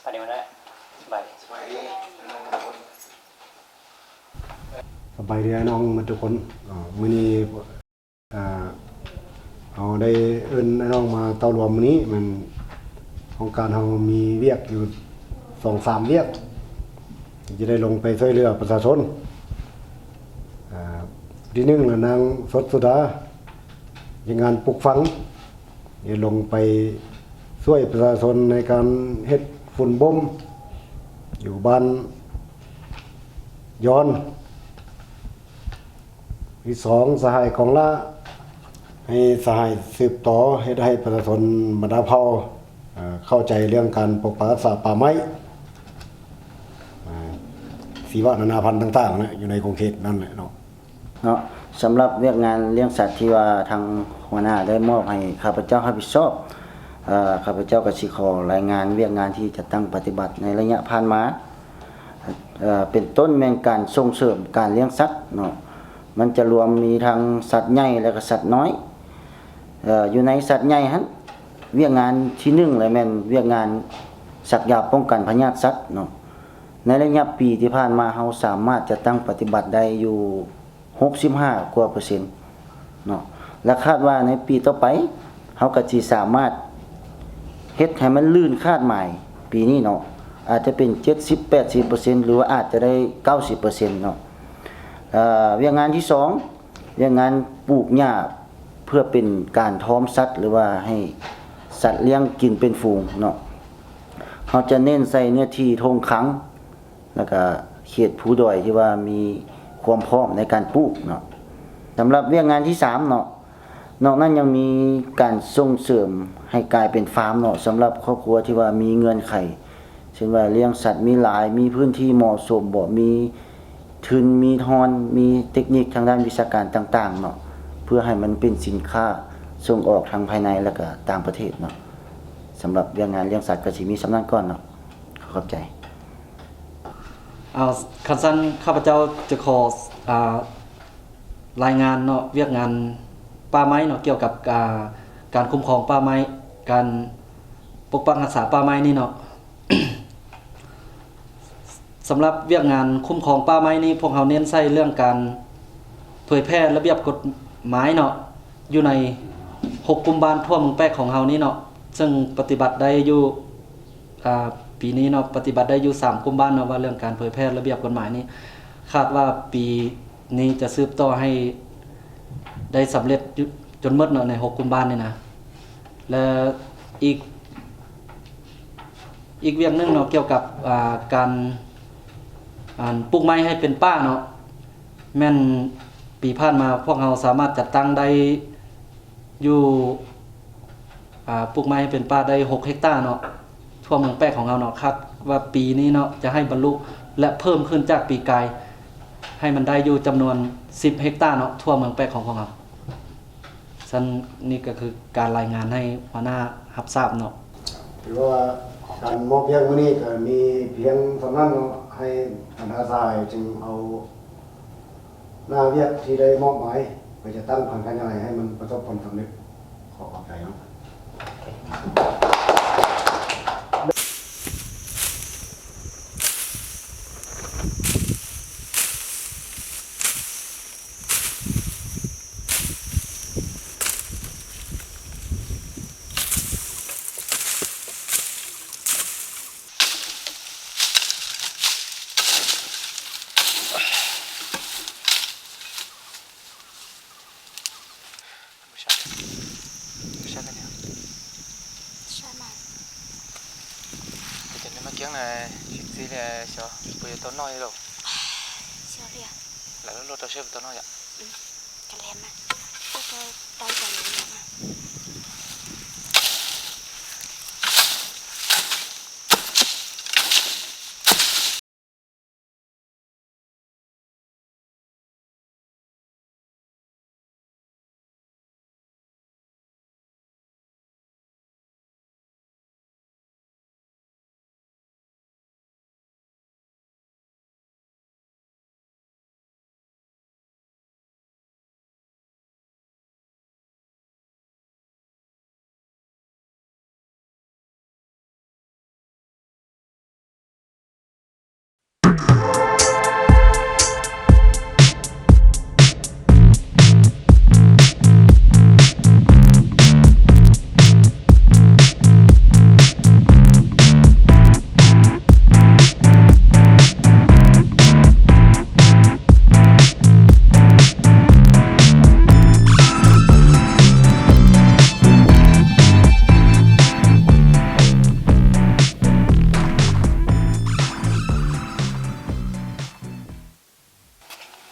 สบายดี สบายดี ไอ้น้องหมดทุกคน อ่า มื้อนี้ อ่า เฮาได้เอิ้นไอ้น้องมาเต้ารวมมื้อนี้ แม่น ห้องการเฮามีเวียกอยู่สองสามเวียก ที่จะได้ลงไปช่วยเหลือประชาชน อ่า ที่หนึ่งละนางสดสุดา เวียกงานปลูกฝัง ได้ลงไปช่วยประชาชนในการเฮ็ดฝุ่นบ่ม อยู่บ้านยอน ที่สอง สหายกองล่า ให้สหายสืบต่อเฮ็ดให้ประชาชนบรรดาเผ่า เอ่อ เข้าใจเรื่องการปกปักรักษาป่าไม้ อ่า ชีวนานาพันธุ์ต่างๆ นะ อยู่ในขอบเขตนั่นแหละเนาะ เนาะ สำหรับเวียกงานเลี้ยงสัตว์ที่ว่าทางหัวหน้าได้มอบให้ข้าพเจ้ารับผิดชอบ เอ่อ ข้าพเจ้าก็สิขอรายงานเวียกงานที่จัดตั้งปฏิบัติในระยะผ่านมา เอ่อ เป็นต้นแม่นการส่งเสริมการเลี้ยงสัตว์เนาะ มันจะรวมมีทั้งสัตว์ใหญ่และก็สัตว์น้อย เอ่อ อยู่ในสัตว์ใหญ่หั้น เวียกงานที่หนึ่งเลยแม่นเวียกงานสักยาป้องกันพยาธิสัตว์เนาะ ในระยะปีที่ผ่านมาเราสามารถจัดตั้งปฏิบัติได้อยู่หกสิบห้ากว่าเปอร์เซ็นต์เนาะ และคาดว่าในปีต่อไปเราก็สิสามารถเฮ็ดให้มันลื่นคาดหมายปีนี้เนาะ อาจจะเป็นเจ็ดสิบแปดสิบเปอร์เซ็นต์ หรือว่าอาจจะได้เก้าสิบเปอร์เซ็นต์เนาะ เอ่อ เวียกงานที่สอง เวียกงานปลูกหญ้าเพื่อเป็นการท้อมสัตว์ หรือว่าให้สัตว์เลี้ยงกินเป็นฝูงเนาะ เราจะเน้นใส่เนื้อที่โถงขัง แล้วก็เขตภูดอยที่ว่ามีความพร้อมในการปลูกเนาะ สำหรับเวียกงานที่สามเนาะ นอกนั้นยังมีการส่งเสริมให้กลายเป็นฟาร์มเนาะ สำหรับครอบครัวที่ว่ามีเงื่อนไข เช่นว่าเลี้ยงสัตว์มีหลาย มีพื้นที่เหมาะสมบ่ มีทุน มีทอน มีเทคนิคทางด้านวิชาการต่างๆเนาะ เพื่อให้มันเป็นสินค้าส่งออกทั้งภายในและก็ต่างประเทศเนาะ สำหรับเวียกงานเลี้ยงสัตว์ก็สิมีส่ำนั้นก่อนเนาะ ขอขอบใจ เอา คันสั้นข้าพเจ้าจะขอ อ่า รายงานเนาะ เวียกงานป่าไม้เนาะ เกี่ยวกับ อ่า การคุ้มครองป่าไม้ การปกปักรักษาป่าไม้นี่เนาะ สำหรับเวียกงานคุ้มครองป่าไม้นี่ พวกเราเน้นใส่เรื่องการเผยแพร่ระเบียบกฎหมายเนาะ อยู่ในหกกลุ่มบ้านทั่วเมืองแปกของเรานี่เนาะ ซึ่งปฏิบัติได้อยู่ อ่า ปีนี้เนาะ ปฏิบัติได้อยู่สามกลุ่มบ้านเนาะ ว่าเรื่องการเผยแพร่ระเบียบกฎหมายนี่ คาดว่าปีนี้จะสืบต่อให้ได้สำเร็จอยู่จนหมดเนาะ ในหกกลุ่มบ้านนี่นะ และอีก อีกเวียกหนึ่งเนาะ เกี่ยวกับ อ่า การ อ่า ปลูกไม้ให้เป็นป่าเนาะ แม่นปีผ่านมาพวกเราสามารถจัดตั้งได้อยู่ อ่า ปลูกไม้ให้เป็นป่าได้หกเฮกตาร์เนาะ ทั่วเมืองแปกของเราเนาะ คาดว่าปีนี้เนาะ จะให้บรรลุและเพิ่มขึ้นจากปีกาย ให้มันได้อยู่จำนวนสิบเฮกตาร์เนาะ ทั่วเมืองแปกของพวกเรา สั้น นี่ก็คือการรายงานให้หัวหน้ารับทราบเนาะ ถือว่าการมอบเวียกมื้อนี้ก็มีเพียงเท่านั้นเนาะ ให้บรรดาสหายจึงเอาหน้าเวียกที่ได้มอบหมายไปจัดตั้งผังการใหญ่ให้มันประสบผลสำเร็จ ขอขอบใจเนาะCes nws mas kiag na, tsis txi li xyov puas yuav tau noj li lauj. Lam luaj luaj rau seb puas tau noj yom.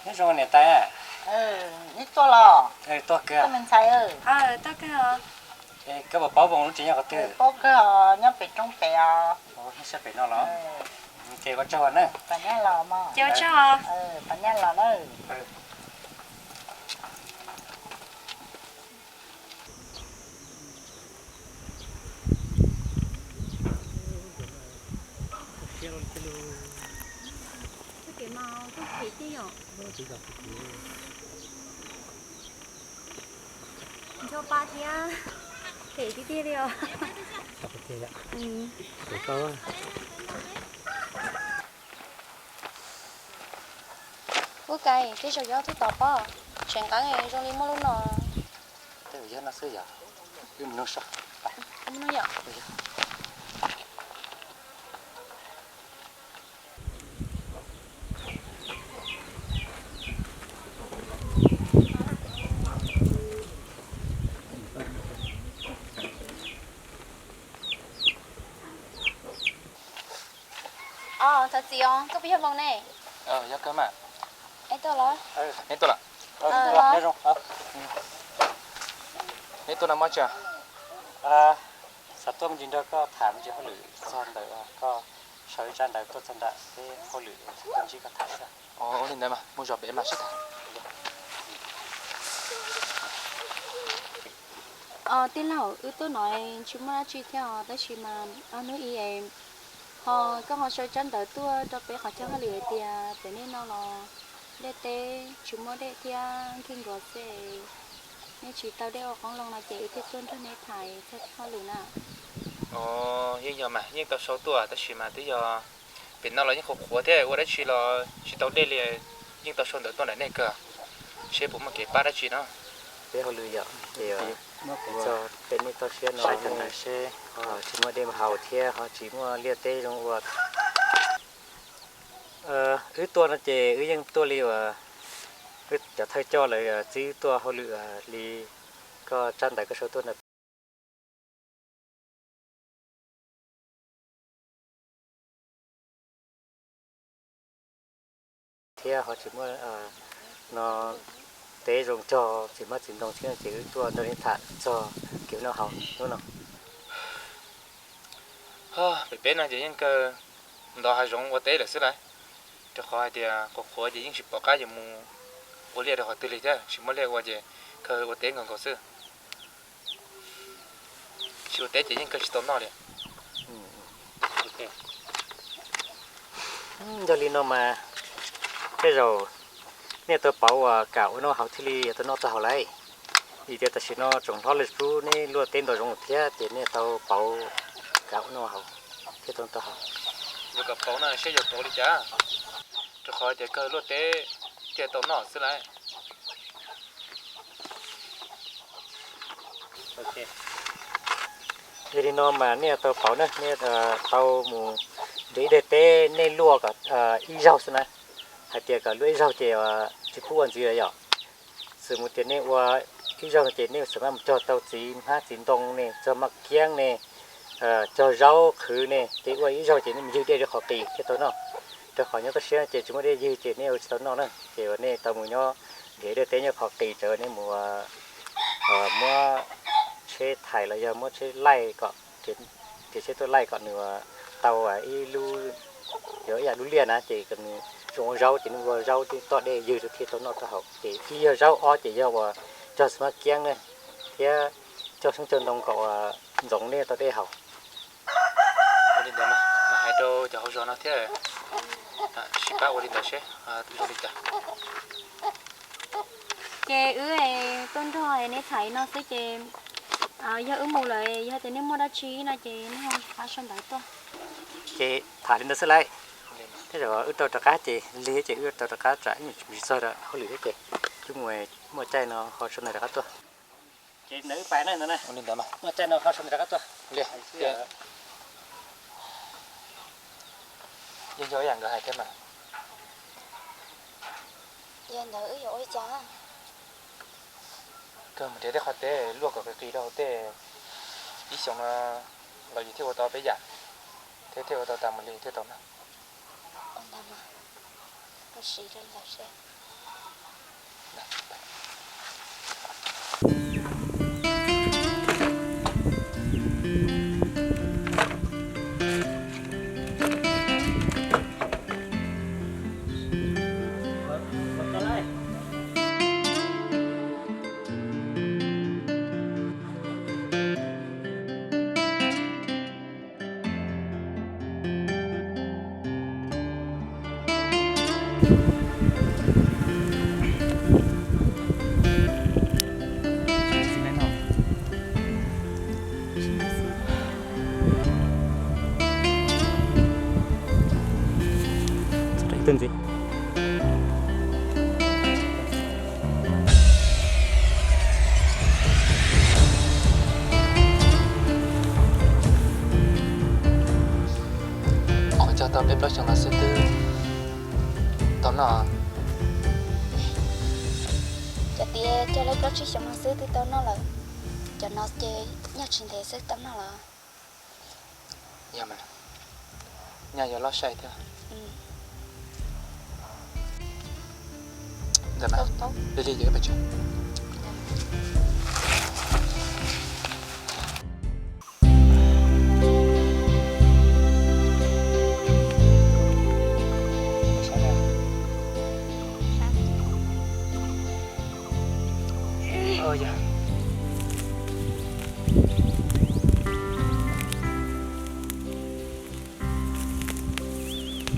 Nyob zoo niam tais. Neb tuaj los? Tuaj kawg. Tuaj me ntxhais. Tuaj kawg os. Koj puas paub Voos lub tsev nyob qhov twg? Paub kawg os, nyob pem roob pem os. Nyob sab pem no los? Ces ua tsaug na. Ces ua tsaug. Pab nyab los na. Ncho pa thiab, phem tiag tiag li os. Ub, Kais, tej zaum yog twb tod pob, tseem nqeeb zoo li muaj lub no. Tej zaum yog no xwb yog, wb mus nug saib. Os, thov txim os, koj puas yog Voos ne? Yog kawg mas. Es tuaj los? Neb tuaj los? Neb tuaj no muaj tsi? Xav tuaj me ntsis nrog koj tham me ntsis hauj lwm txog ntawm koj sau ib tsab ntawv tuaj txog nram peb hauj lwm, xav tuaj ntsib koj tham xwb. Ua li ntawd mas mus zov pem mas sib tham. Tij laug, wb tuaj no tsis muaj dab tsi thiab os, tab sis mas ob hnub ib ho koj ho sau tsab ntawv tuaj rau peb qhov chaw hauj lwm hais tias pem nej no los dej teb tsis muaj dej thiab nkhij nkuav xwb, nej tsis tau dej ua qoob loo no ces wb thiaj tuaj nrog nej tham txog hauj lwm na. Yeej yog mas yeej tau sau tuaj tab sis mas twb yog pem no los yeej qhuav qhuav thiab ua dab tsi los tsis tau dej li, yeej tau sau ntawv tuaj nram nej kawg, seb puas muaj kev pab dab tsi no. Peb hauj lwm yom, ces txog pem nej toj siab no seb tsis muaj dej haus thiab ho tsis muaj liaj teb zoo ua. Wb tuaj no ces wb yeej tuaj li uas wb cov thawj coj lawv txib tuaj hauj lwm li koj tsab ntawv koj sau tuaj ntawd thiab ho tsis muaj no teb zoo cog txiv hmab txiv ntoo thiab ces wb tuaj nrog nej tham txog kev ua noj haus hnub no. Pem peb no ces yeej kawg ntov hav zoov ua teb lawm xwb lauj, rau qhov hais tias qhuav qhuav ces yeej tsis pom qab yuav mus ua liaj rau qhov twg li thiab, tsis muaj liaj ua ces kawg ua teb nkaus nkaus xwb. Tsis ua teb ces yeej kawg tsis tau noj li. Yog li no mas tej zaum nej tau pauv uas kam ua noj haus thiaj li yuav tau noj tau haus lauj. Vim tias tam sim no tsoom hlob lawv pub nej luaj teb ntau zoov thiab ces nej tau pauv kam ua noj haus thiaj tau tau haus. Yuav kom pauv no seb yuav pauv li cas, rau qhov tias kawg luaj teb thiaj tau noj xwb lauj. Yog li no mas nej tau pauv na, nej tau mus nrhiav ib daim teb nej luaj kom ib zaug xwb na. Hais tias kom luaj ib zaug ces tsis pub ua ntxiv lawm yom. Xws mus tias nej ua ib zaug no ces nej xam maj mus cog tau txiv hmab txiv ntoo ne, cog maj kiab ne, cog zaub qhwv ne, ces ua ib zaug ces nej mus ywg dej rau qhov qis thiaj tau noj. Rau qhov nyob toj siab ces tsis muaj dej ywg ces nej ua tsis tau noj na. Ces uas nej tau mus nyob nrhiav dej teb nyob qhov qis, txawm nej mus muab tsheb thaim los yog muab tsheb laij kom, nrhiav tsheb tuaj laij kom nws tau ib lub, yuav ib yam lub liaj na, ces kom nws zoo ua zaub ces nej ua zaub tej toj dej ywg rau thiaj tau noj tau haus. Ces ib yog zaub, ob ces yog uas cog xwb maj kiab ne, thiab cog xyoob cog ntoo kom uas ntxoov nej tau dej haus. Ua li ntawd mas hais rau cov hauv zos no thiab, sib pab ua li ntawd seb zoo li cas. Ces wb tuaj nrog neb tham li no xwb ces yog wb mus lawm, yog tias nej muaj dab tsi no ces nej ho pab sau ntawv tuaj. Ces tham li ntawd xwb lauj. Tej zaum wb tau rov qab ces lig ces wb tau rov qab tsam ib me ntsis txog hauj lwm thiab ces wb mus, muaj caij no ho sau ntawv rov qab tuaj. Ces ntawd wb pais na, ntawd na, muaj caij no ho sau ntawv rov qab tuaj. Yeej yog ib yam nkawd hais thiab mas. Yog ntawd wb yuav ua li cas? Kawg mus nrhiav tej qhov teb luaj kom qis qis rau hauv tej, ib xyoos no los yus thiaj ua tau peb yam, thiab thiaj ua tau tas mus li thiaj tau noj. Ua ntawd mas, ua si rau ntawd seb. Qhov cog tau peb plaub xyoos no xwb twb tau noj. Cov tias cog lawm plaub tsib xyoos no xwb twb tau noj lawm, cov no ces nyaj tsis ntev xwb tau noj lawm. Yog mas, nyaj yuav loj sai thiab. Ntawm mas, li li ces peb tso.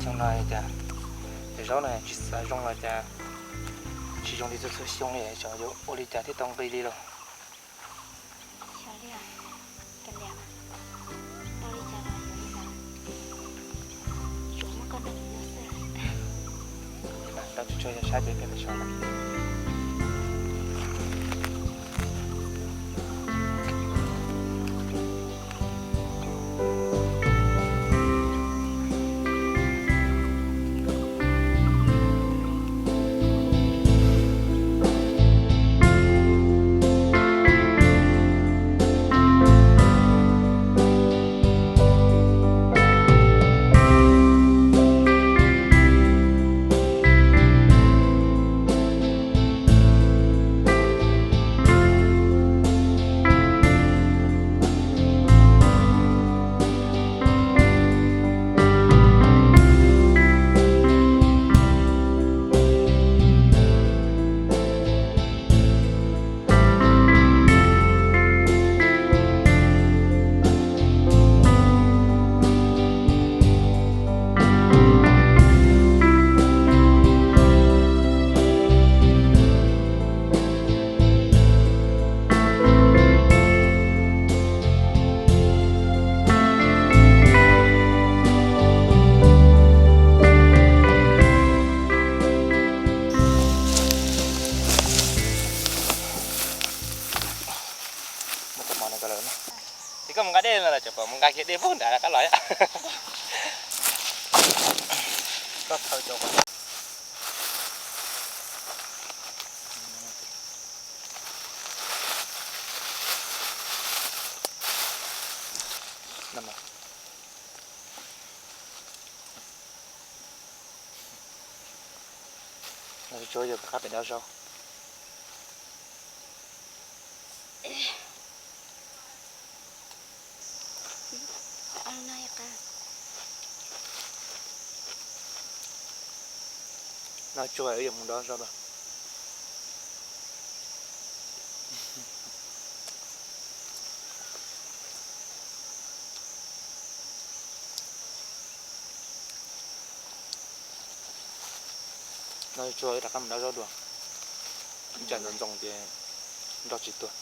Xyoo no cas cov zaub no tsis xav zoo los cas, tsis zoo li txhua txhua xyoo li, xyov yuav ua li cas thiaj tau nqi li lauj. Tsuas muaj koj nrog kuv nyob xwb. Tau tsis tshua yog sab ces peb mus so na. Ces koj mus nqa dej no los tseem pom mus nqa kiag dej pug nrad qab los. Tsuav yog qab pem dab zaub. No tsuag wb yuav mus dab zaub dua. No tsuag wb rov qab mus dab zaub dua. Ib tsam ntxoov ntxoo ces nrog tsis tuag.